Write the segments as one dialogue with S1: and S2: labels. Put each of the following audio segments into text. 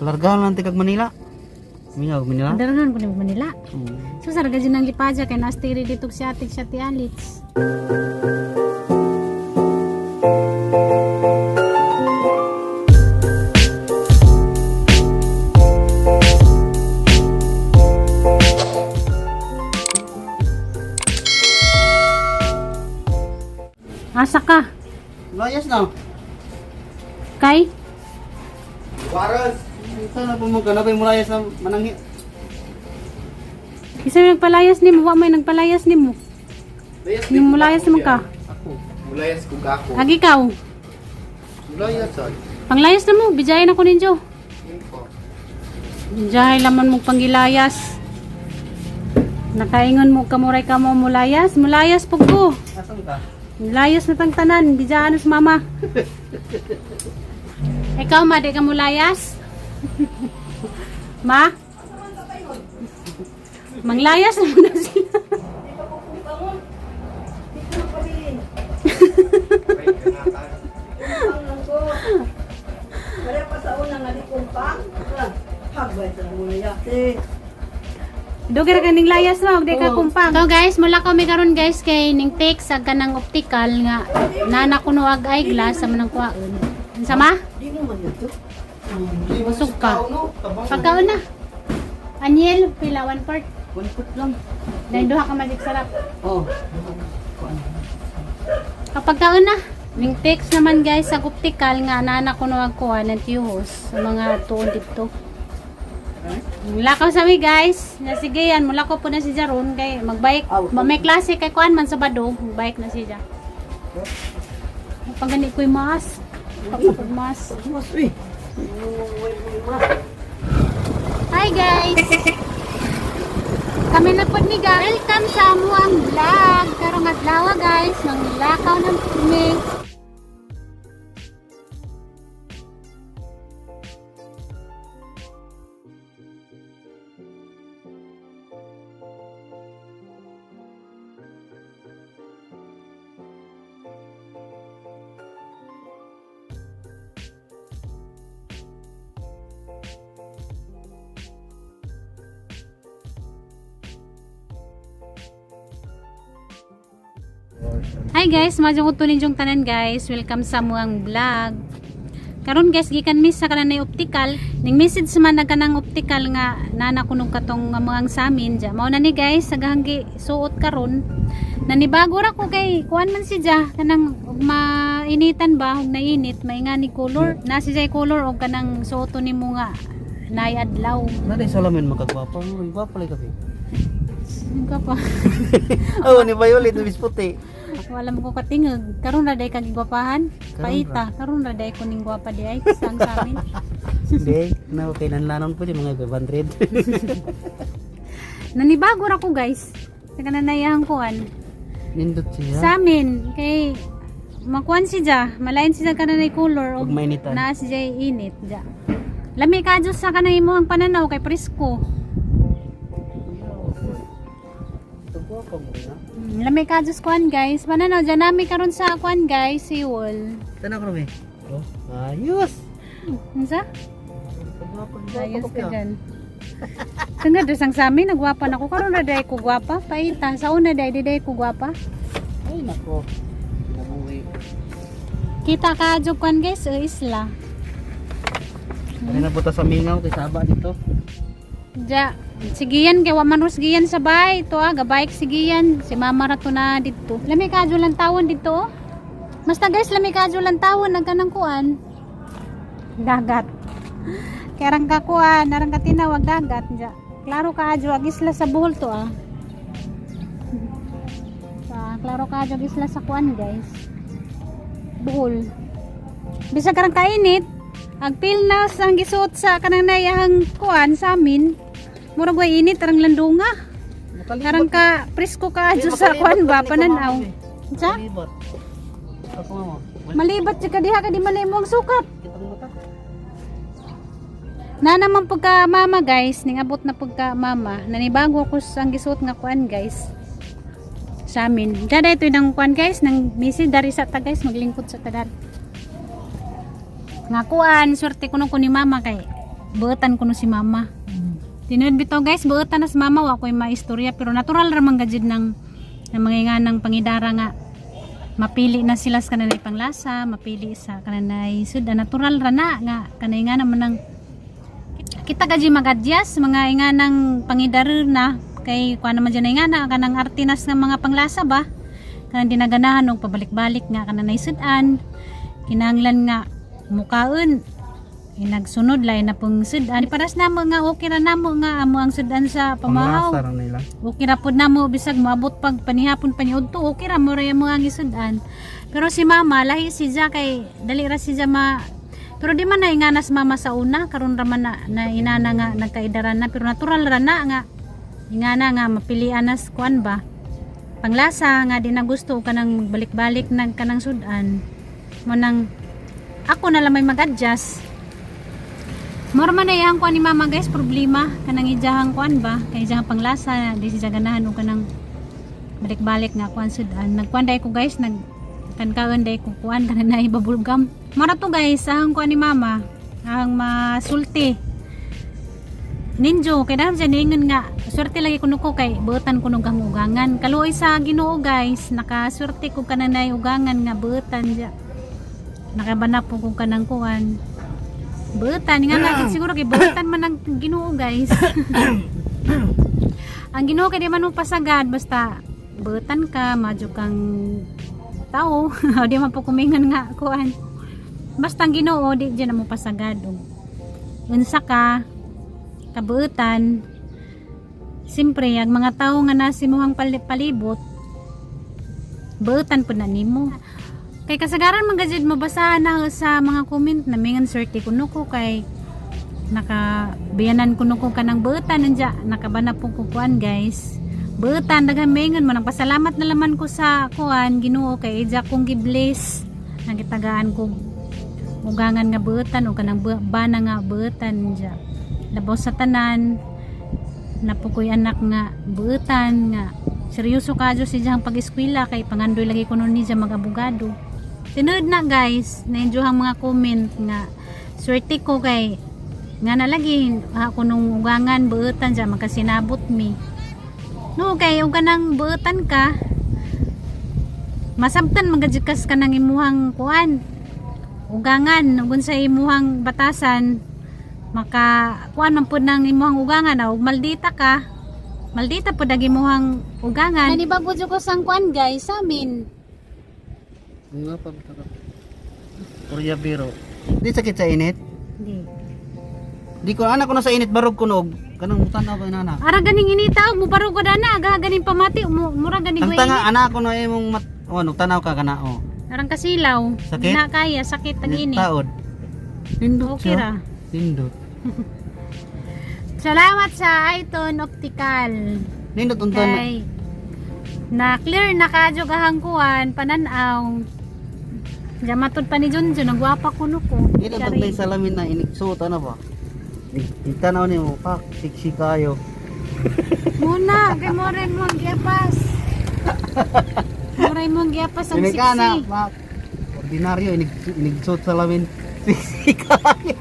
S1: Largahan lang tigag Manila. Mingaw Manila.
S2: Daranon po ni Manila.
S1: Mm.
S2: So sarga dyan ang lipadya kay nastiri dito si ate siya ti Alitz. Asa ka?
S1: Layas na.
S2: Kay?
S1: Waras. Sana po mo kanapay mo layas na mananghi.
S2: Isa yung nagpalayas nimo, wa may nagpalayas nimo.
S3: Layas
S2: Yung mulayas naman ka.
S1: Ako.
S3: Mulayas ko gako.
S2: Agi ikaw.
S3: Mulayas ay.
S2: Panglayas na mo, bijayin ako ninyo.
S3: Info.
S2: Bijahay laman mo panggilayas. Nakaingon mo kamuray ka mo mulayas. Mulayas po ko.
S1: Asan ka?
S2: Mulayas na tang tanan. Bijahan sa mama. Ikaw ma, di ka mulayas? Ma? Manglayas naman na sila.
S4: Wala pa sa una nga di kumpang. Hagbay sa muna ya.
S2: Dugir ka ning layas mo, di ka kumpang. So guys, mula ko mi karon guys kay ning take sa kanang optical nga nana kuno ag eyeglass sa manang kuwaon. Unsa ma?
S4: Di mo man ito.
S2: Busog ka. Pagkaon na. Anyel, pila one part.
S1: One foot lang.
S2: Dahil duha ka magic sarap.
S1: Oh.
S2: Kapag kaon na. Ning text naman guys sa optical nga nana kuno ag kuha ng tiyuhos sa mga tuon dito. Mulakaw sa mi guys. Na sige yan, mulakaw po na si Jaron kay magbike. May klase kay kuan man Sabado, magbike na siya. Pag gani ko'y mas. Pag mas.
S1: Mas uy.
S2: Hi guys! Kami na po ni ga. Welcome sa amuang vlog. Karong adlaw guys, manglakaw ng kami. Hi guys, madyo ko tunin yung tanan guys. Welcome sa amuang vlog. Karon guys, gikan mi sa kanang optical. Ning message man na kanang optical nga nana kuno katong amuang samin ja. Mao na ni guys, sagahang suot karon. Nanibago ra ko kay kuan man si ja kanang ug mainitan ba ug nainit maingani color. Na si jay color og kanang suoton nimo nga naay adlaw.
S1: Na di salamin makagwapa mo, gwapa lay kape.
S2: Ka pa.
S1: Oh, ni Violet bis puti.
S2: Wala mo ko katingog. Karon ra day kag gwapahan. Paita, karon ra day ko ning gwapa di ay sang sa amin.
S1: Hindi, na okay nanlanon po di mga 500.
S2: Nanibago ra ko guys. Sa kananayahan kuan.
S1: Nindot siya.
S2: Sa amin kay makuan si ja, malain siya kananay color
S1: Ug
S2: og
S1: mainitan.
S2: naa si jay init ja. Lami ka Diyos sa kanay mo ang pananaw kay presko.
S1: Gwapa mo na.
S2: Lami ka Diyos kuan guys. Pananaw dyan nami karon sa kuan guys, siwol.
S1: Tanaw ko be. Oh, ayos.
S2: Unsa?
S1: Gwapa,
S2: Ayos ka dyan. Tungod sang sa amin, nagwapa na ko. Karon ra day ko gwapa. Paita. Sa una day, di day ko gwapa.
S1: Ay nako. Nabuwi.
S2: Kita ka jud kuan guys, o isla.
S1: Ano na buta sa mingaw kay saba dito.
S2: Ja, sigiyan kay wa man ros giyan sa bay to ah, gabike sigiyan si mama ra to na didto. Lami ka lang tawon didto. Oh. Basta guys, lami ka lang tawon nagkanang kuan. Dagat. Kay arang ka kuan, arang ka tinawag dagat ja. Klaro ka adyo ag isla sa Bohol to ah. Pa, klaro ka adyo ag isla sa kuan guys. Bohol. Bisag karang kainit, ang pilnas ang gisuot sa kanang nayahang kuan sa amin. Murag way init arang landunga. Karang ka presko ka adyo sa kuan ba pananaw. Unsa?
S1: Malibot. Ako nga mo.
S2: Malibat jud ka diha ka di man na imong sukat.
S1: Kitang mata.
S2: Na naman pagka mama guys, ning abot na pagka mama, nanibago ko sa ang gisuot nga kuan guys. Sa amin. Dada ito yung kuan guys, nang misi dari sa ta guys, maglingkod sa tadar. Nga kuan, swerte ko nung ko ni mama kay. buutan kuno si mama. Tinuod bitaw guys, buutan na si mama, wa ko'y maistorya pero natural ra man gajud ng mga nga ng pangidara nga mapili na sila sa kananay panglasa, mapili sa kananay suda, natural ra na nga kanay nga naman ng kita gaji mag-adjust mga inga ng pangidara na kay kuan naman dyan nga na kanang artinas ng mga panglasa ba kanang dinaganahan og pabalik-balik nga kananay sudan, kinahanglan nga mukaon inagsunod lay na pong sudan paras na mo nga okay ra namo nga amo ang sudan sa pamahaw.
S1: Panglasa ra nila.
S2: Okay ra pud namo bisag moabot pag panihapon paniudto, okay ra mo ra mo ang isudan. Pero si mama lahi si Ja kay dali ra si Ja ma, pero di man na inganas mama sa una, karon ra man na inana nga nagkaidaran na, pero natural ra na nga ingana nga mapilian nas kuan ba panglasa nga di na gusto kanang magbalik-balik nag kanang sudan mo nang ako na lang may mag-adjust. Mura man na iyang kuan ni mama guys, problema kanang ijahang kuan ba kay ijahang panglasa di siya ganahan og kanang balik-balik nga kuan sudan. Nagkuan dai ko guys, nag kankaon dai ko kuan kanang na bubble gum. Mura to guys ang kuan ni mama, ang masulti ninjo kay dahil siya niingon nga swerte lagi kuno ko kay buotan kuno kang ugangan. Kaluoy sa Ginoo guys, nakaswerte ko kananay ugangan nga buotan diya, nakabana po kung kanang kuan buotan nga na siguro kay buotan man ang Ginoo guys. Ang Ginoo kay di man mo pasagad basta buotan ka, madyo kang tao o di man po kumingan nga kuan, basta ang Ginoo di diyan mo pasagad og unsa ka kabuutan. Siyempre ang mga tao nga nasa imuhang palibot buutan po na nimo kay kasagaran man gajud mabasahan na sa mga comment na mingan swerte kuno ko kay nakabiyanan kuno ko kanang buutan anja nakabana po ko kuan guys, buutan daghan mingon man. Ang pasalamat na laman ko sa kuan Ginoo kay ija kong gi-bless nagitagaan ko ugangan nga buutan o kanang bana nga buutan anja. Labaw sa tanan napukoy anak nga buutan nga seryoso kadyo si diyang pag-eskwela kay pangandoy lagi kuno ni siya mag-abogado. Tinuod na guys, na-enjoy ang mga comment nga swerte ko kay nga na lagi ako nung ugangan buutan siya magkasinabot mi no kay og kanang buutan ka masabtan magajikas ka ng imuhang kuan ugangan ug sa imuhang batasan maka kuan man pud ng imuhang ugangan ug maldita ka, maldita pud ang imuhang ugangan. Nanibago jud ko sang kuan guys sa amin.
S1: Nga pa bitaw. Korea biro. Di sakit sa init.
S2: Di.
S1: Di ko anak ko na sa init barog kunog. Kanang mutan-aw ko inana.
S2: Ara ganing inita og mubaro ko dana aga ganing pamati mura ganing
S1: Ang
S2: way
S1: tanga
S2: init.
S1: anak ko na imong mat oh, ano tanaw ka kana oh.
S2: Arang kasilaw.
S1: Sakit?
S2: Di na kaya sakit ang init.
S1: Taod. Nindot
S2: Okay
S1: siya.
S2: ra.
S1: Nindot.
S2: Salamat sa Iton Optical.
S1: Nindot unta na.
S2: Kay na clear na kadyo ahang kuan pananaw. Jamatod pa ni Junjun, ang gwapa kuno ko.
S1: Nindot ang
S2: Charing.
S1: salamin na iniksuot ano ba? Tanaw nimo pak siksi kayo.
S2: Muna, kay moray mo ang giapas. Moray mo ang giapas ang
S1: Inig ka na,
S2: siksi.
S1: pak. Ordinaryo inig inigsuot salamin. Siksi kayo.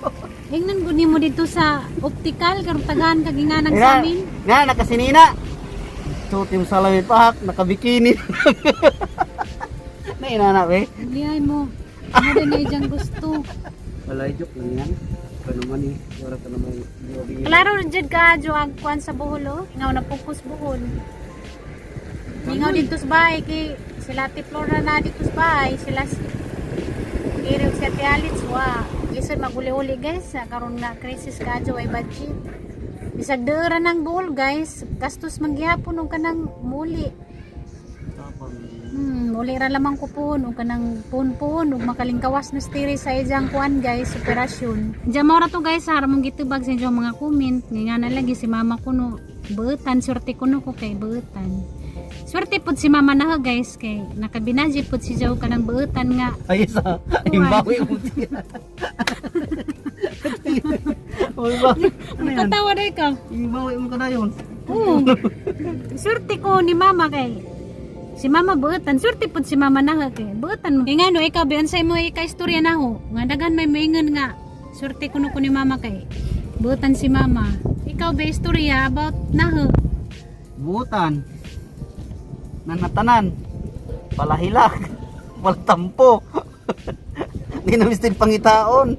S2: Ingnan gud nimo dito sa optical karon tagahan kag inganang
S1: Ina,
S2: sa amin.
S1: Na nakasinina. Suot yung salamin pak, nakabikini. Na inana be.
S2: Liyay mo. Mo din na ijang gusto.
S1: Walay joke lang yan. Ka naman eh. Wala ka naman.
S2: Klaro jud ka jo ang kuan sa buhol oh. Ingaw na pukos buhol. Ingaw dito sa bahay kay sila Ate Flora na dito sa bahay, sila si Iri ug si Ate Alitz wa. Lisod maguli-uli guys, sa karon nga crisis kadyo ay budget. Bisag deura ng buhol guys, gastos man gihapon og kanang muli. Muli ra lamang ko puhon og kanang puhon-puhon ug makalingkawas na stiri sa ijang kuan guys, operasyon. Diyan mao ra to guys, sa mong gitubag sa inyong mga comment. Nga na lagi si mama kuno buutan, swerte kuno ko kay buutan. Swerte pud si mama na ho, guys kay nakabinaji pud si Joe kanang buutan nga
S1: Ay isa. Imbawi mo siya. Uy ba? Ano yan?
S2: Katawa day ka.
S1: Imbawi mo ka na yun.
S2: Oo. Swerte ko ni mama kay si mama buutan, swerte pud si mama na kay buutan mo. Kay ngano ikaw bi unsay mo ika istorya na ho? Nga daghan may moingon nga swerte kuno ko ni mama kay Butan si mama. Ikaw ba istorya about naho?
S1: Butan. Nanatanan. Palahilak. Wala tampo. Di na mistin pangitaon.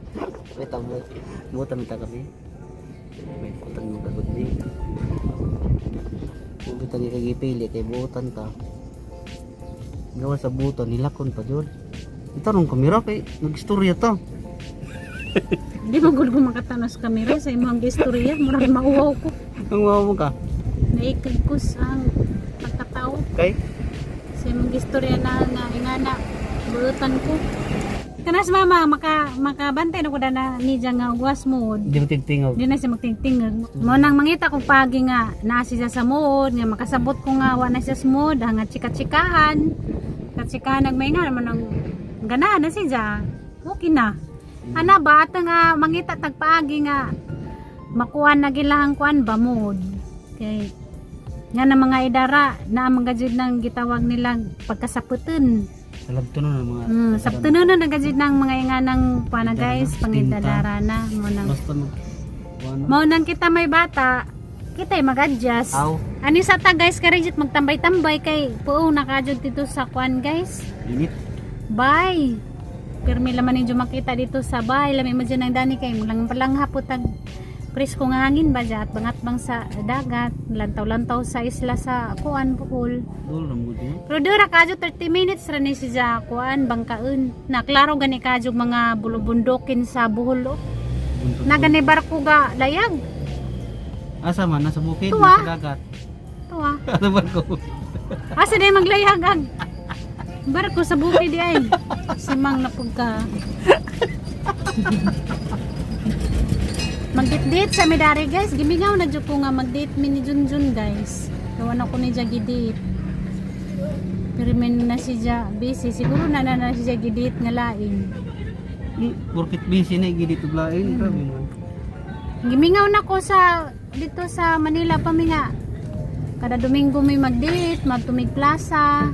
S1: Wait, tambo. Butan ta kami. Wait, butan mo kagud ni. Butan ni kagipili kay butan ta. Gawa sa butan nilakon pa jud. Itanong kamera kay nagistorya ta.
S2: Di ba gud ko makatanos kamera sa imong istorya, murag mauwaw ko.
S1: Ang wawa mo ka.
S2: Naikag ko sa ang pagkatao.
S1: Kay?
S2: Sa imong istorya na nga ingana buutan ko. Kanas mama makabantay na ko na ni diya nga ugwas mood.
S1: Di mo tigtingog.
S2: Di na siya magtingtingag. Mo nang mangita kong pagi nga naa siya sa mood, nga makasabot ko nga wa na siya sa mood, nga chika-chikahan. Chika-chikahan nagmainga naman ang ganahan na siya. Okay na. Ana ba ata nga mangita tag paagi nga makuha na gilahang kuan ba mood. Kay nga na mga idara na ang mga jud nang gitawag nilang pagkasaputan.
S1: Salabto na ng mga
S2: Sabtunon na nagajud ng mga inganang kuan na guys,
S1: Tinta.
S2: pangidadara na mo nang
S1: Basta mag ano?
S2: Mao nang kita may bata, kita ay mag-adjust.
S1: Aw,
S2: Ani sa ta guys, karejit magtambay-tambay kay puong nakajud dito sa kuan guys.
S1: init.
S2: Bye. Pirmi laman ninyo makita dito sa bay. Lami mo dyan ang dani kay mulang palang hapot ag presko nga hangin ba dyan at bangat-bang sa dagat, lantaw-lantaw sa isla sa kuan Bohol.
S1: Dol ra mo din.
S2: Pero dura kadyo 30 minutes ra ni siya kuan bangkaon. Na klaro gani kadyo mga bulubundukin sa Bohol. Oh.
S1: Buntot.
S2: Na gani barko ga layag.
S1: Asa man nasa bukid,
S2: Tuwa.
S1: nasa dagat.
S2: Tuwa.
S1: Asa barko?
S2: Asa na maglayag ang barko sa bukid di ay. Si Mang napugka. Mag-date sa midari guys. Gimingaw na jud ko nga mag-date mi ni Junjun guys. Gawan ako ni Jagi date. Pero men na si Ja busy. Siguro na na na si Jagi date nga lain.
S1: Burkit busy na gidi tuglain. Grabe man.
S2: Gimingaw na ko sa dito sa Manila pa mi nga. Kada Domingo may mag-date, magtumig plaza.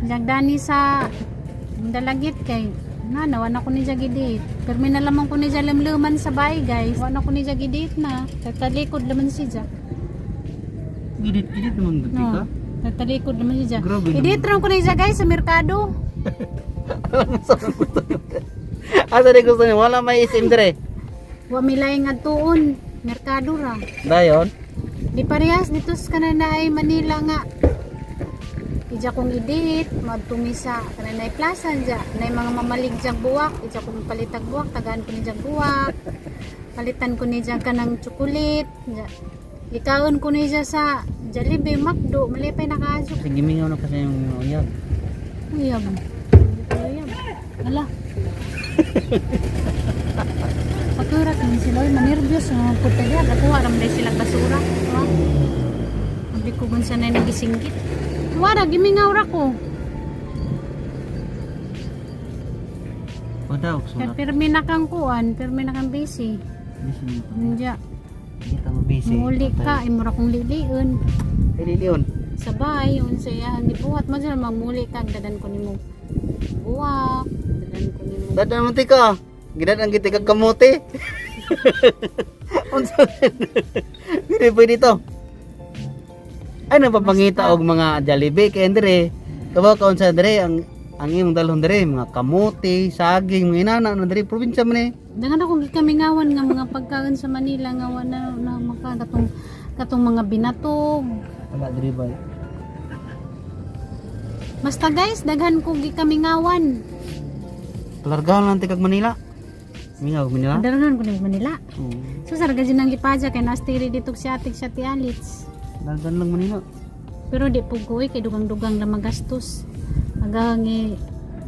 S2: Jagdani sa dalagit kay na nawan ako ni Jagi date. Pero may nalaman ko ni Ja lamluman sa bahay guys. Wan ako ni Jagi date na. Tatalikod naman si Ja.
S1: Gidit gidit naman gud
S2: No.
S1: ka.
S2: Tatalikod naman si Ja.
S1: Grabe naman.
S2: I-date ron ko ni Ja guys sa merkado.
S1: Asa di gusto niyo? Wala may isim dire.
S2: Wa milay nga tuon. Merkado ra.
S1: Dayon.
S2: Di parehas dito sa kananay Manila nga. Ija kong i-date, magtumi sa kananay plaza dya. Nay mga mamalig diyang buwak, ija kong palitag buwak, tagaan ko ni diyang buwak. Palitan ko ni dyan kanang tsukulit. Dya. Ikaon ko ni dya sa Jollibee, McDo, malipay nakaadyo.
S1: Kasi gimingaw na kasi yung uyab.
S2: Uyab. Uyab. Ala. Pagkurat ni sila, oy, manervyos. Ang puta niya, katuwa, ramday silang basura. Wa. Sabi ko kung saan na nagisinggit. Wara, gimingaw ra ko.
S1: Padaw
S2: Kaya
S1: sulat.
S2: pirmi na kang kuan, pirmi na kang busy.
S1: Busy nito.
S2: Hindi.
S1: Hindi ta mo busy.
S2: Muli ka, imura kong liliun.
S1: Ay lilion.
S2: Sabay, yun sa iyahan. Gibuhat mo dyan, magmuli ka, dadan ko nimo. Buwak, dadan ko nimo.
S1: Dadan mo tika. Gidan ang gitikag kamote. Unsa? Dili pwede to. Ay napapangita og mga Jollibee kay andre. Kabaw ka unsa dire ang imong dalhon dire mga kamote, saging, mga inana na dire probinsya man eh.
S2: Dangan akong gikamingawan nga mga pagkaon sa Manila nga wala na maka katong katong mga binatog.
S1: Wala dire ba?
S2: Basta guys, daghan ko gikamingawan.
S1: Palargahan lang tikag Manila. Mingaw Manila.
S2: Daranon ko ni Manila.
S1: Oo.
S2: So sarga jud nang gipadya kay nastiri dito si atik siya ti Alits.
S1: Largan lang Manila.
S2: Pero di po ko eh, kay dugang-dugang lang magastos. Agahangi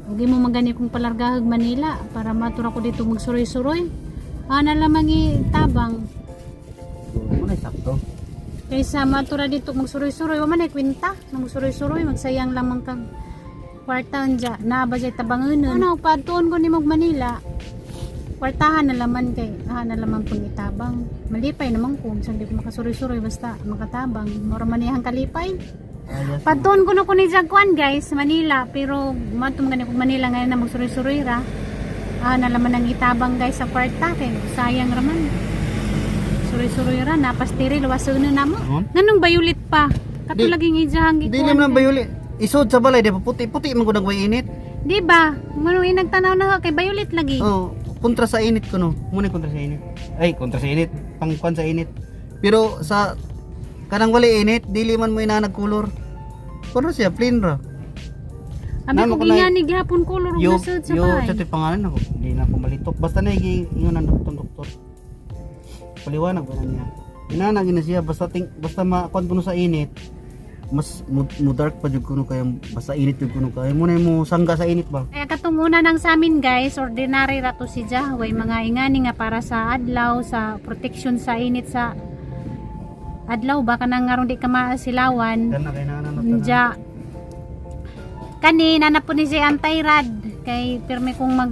S2: Huwag mo magani kong palargahag Manila para matura ko dito magsuroy-suroy. Ana lamang tabang.
S1: Mo na sakto.
S2: Kaysa matura dito magsuroy-suroy, wa man ay kwenta. Magsuroy-suroy, magsayang lamang kag kwarta anja. Na ba jay tabangunon? Ano, patuon ko ni mag Manila. Kwartahan na laman kay, ah, na laman pong itabang. Malipay naman ko, bisan di ko makasuroy-suroy basta makatabang. Mura man iyang kalipay.
S1: Ayos.
S2: Patuon ko na ko ni Jaguan guys, Manila, pero matum gani ko Manila ngayon na magsuroy-suroy ra. Ah, nalaman ang itabang guys sa kwarta kay sayang raman. Suroy-suroy ra napastiri luwason na namo.
S1: Hmm?
S2: Nganong bayulit pa? Kato
S1: Di-
S2: laging ijahang
S1: Di
S2: gikuan.
S1: naman bayulit. Isod sa balay, di ba puti-puti man gud ang way init.
S2: Di ba? Nganong inagtanaw na kay bayulit lagi.
S1: Oh, kontra sa init kuno. Muna kontra sa init. Ay, kontra sa init. Pangkuan sa init. Pero sa kanang wali init, dili man mo inanag color. Kuno siya plain ra.
S2: Abi
S1: Namo
S2: ko
S1: ko na-
S2: gingani gihapon color ug
S1: Yo,
S2: nasud sa
S1: yo,
S2: bahay.
S1: sa ito'y pangalan ako. Hindi na ako malitok. Basta na ingon ang doktor, doktor. Paliwanag ba na niya? Inanag na siya basta ting, basta makuan kuno sa init. Mas mo dark pa jud kuno kay basta init jud kuno kay mo na mo sangga sa init ba.
S2: Kaya katong una ng sa amin guys, ordinary ra to si Jahweh, mga ingani nga para sa adlaw, sa protection sa init sa adlaw ba kanang aron di ka maasilawan.
S1: Kana kay na na.
S2: Nja. Kani nana po ni si anti-rad kay pirmi kong mag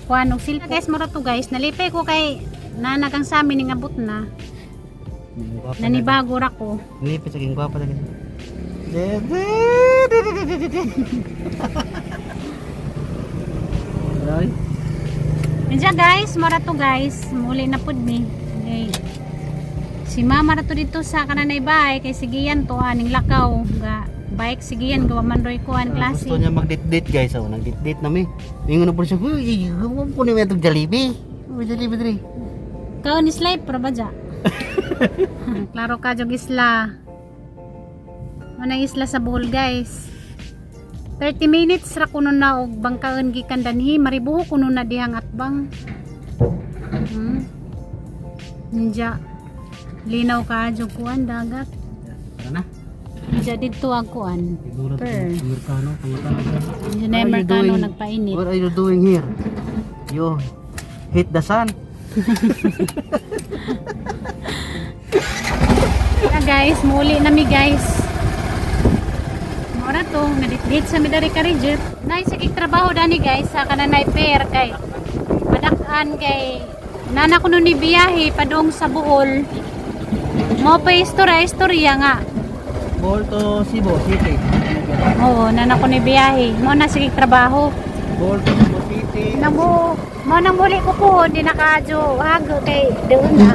S2: kuan og silpo. Guys, mura to guys, nalipay ko kay nanagang sa amin ning abot na. Nanibago ra ko.
S1: Nilipit sa king gwapa talaga. Ay,
S2: Nja guys, mura to guys. Muli na pud mi. Okay. Si mama ra to dito sa kananay bahay kay sigiyan to aning lakaw ga bike sigiyan gawa man roy kuan klase.
S1: Gusto niya mag-date-date guys. Oh, nag-date-date na mi. Ingon na po siya, "Uy, ko ni itong Jollibee. Uy, Jollibee dre."
S2: Kaon is life ra ba dya? Klaro ka jog isla. Unang isla sa Bohol guys. 30 minutes ra kuno na og bangkaon gikan danhi, maribuho kuno na dihang atbang. Ninja. Linaw ka jog kuan dagat.
S1: Tara na.
S2: Ninja didto ang kuan.
S1: Siguro
S2: Per.
S1: Amerikano, pangutan na.
S2: Ninja na Amerikano nagpainit.
S1: What are you doing here? You hit the sun.
S2: Ah, guys, muli na mi guys. Mora to, naditdit sa midari ka reject. Nay sa kig trabaho dani guys sa kananay pair kay padak-an kay nana kuno ni biyahe padung sa Bohol. Mo pa istorya istorya nga.
S1: Bohol to Cebu City.
S2: Oo, nana ko ni biyahe. Mo na sige trabaho.
S1: Bohol to Cebu City.
S2: Namo mo nang muli ko po, di nakaadyo hago kay doon na.